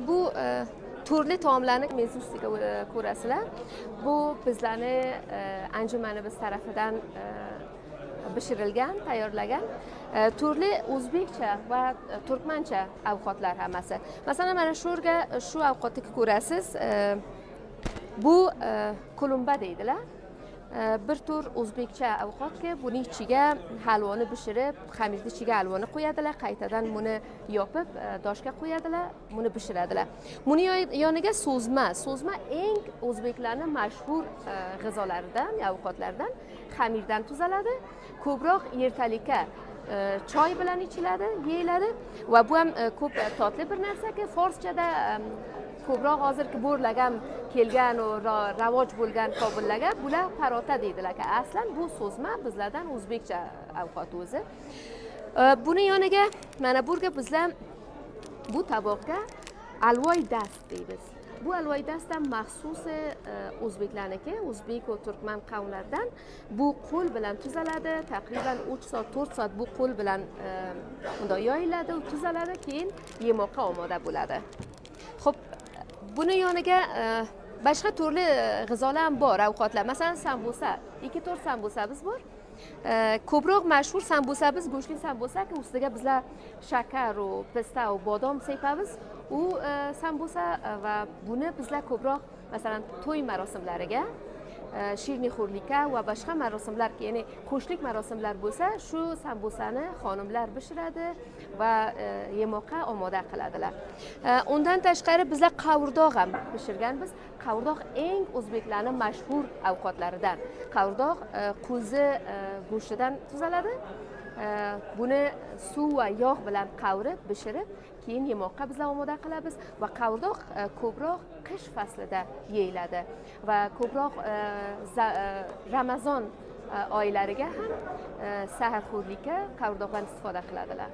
Bu turli taomlarni mezon ustiga ko'rasizlar. Bu bizlarni anjumanimiz tarafidan bishirilgan, tayyorlagan turli o'zbekcha va turkmancha ovqatlar hammasi. Masalan, mana shu yerga shu ovqatni ko'rasiz. Bu kulumba deydilar. Bir tur o'zbekcha ovqatki, buning ichiga halvoni bishirib, xamirni ichiga halvoni qo'yadilar, qaytadan buni yopib, doshga qo'yadilar, buni bishiradilar. Buni yoniga so'zma. So'zma eng o'zbeklarning mashhur g'izolaridan, ovqatlaridan, xamirdan tuzaladi. Ko'proq ertalika choy bilan ichiladi, yeyiladi va bu ham ko'p totli bir narsaki. Forschada ko'proq hozirgi bo'rlar ham kelgan, ravoj bo'lgan kobullarga bular parota deydilar. Aslan bu so'zma bizlardan o'zbekcha ovqat o'zi. Buni yoniga mana bu yerga bizlar bu toboqqa alvoy dast deymiz. Bu alvoy dast ham maxsus o'zbeklarniki, o'zbek va turkman qavmlaridan. Bu qo'l bilan tuzaladi, taqriban 3 soat, 4 soat bu qo'l bilan bundoq yoyiladi, tuzaladi, keyin yemoqqa omoda bo'ladi. Ho'p, buni yoniga boshqa turli g'izolar ham bor, ovqatlar. Masalan, sambusa, ikki to'rt sambusamiz bor. Ko'proq mashhur sambusamiz go'shtli sambusa, ustiga bizlar shakaru, pista va bodom sepamiz. U sambusa va buni bizlar ko'proq, masalan, to'y marosimlariga, shirnixo'rlikka va boshqa marosimlar, ya'ni qo'shlik marosimlar bo'lsa, shu sambusani xonimlar bishiradi va yemoqqa omoda qiladilar. Undan tashqari bizlar qovurdoq ham pishirganmiz. Qovurdoq eng o'zbeklarning mashhur ovqatlaridan. Qovurdoq qo'zi go'shtidan tuzaladi. Buni suv va yog' bilan qavurib, bishirib, keyin yemoqqa bizlar omoda qilamiz va qovurdoq ko'proq qish faslida yeyiladi va ko'proq Ramazon oylariga ham saharxo'rlikka qovurdoqdan istifoda qiladilar.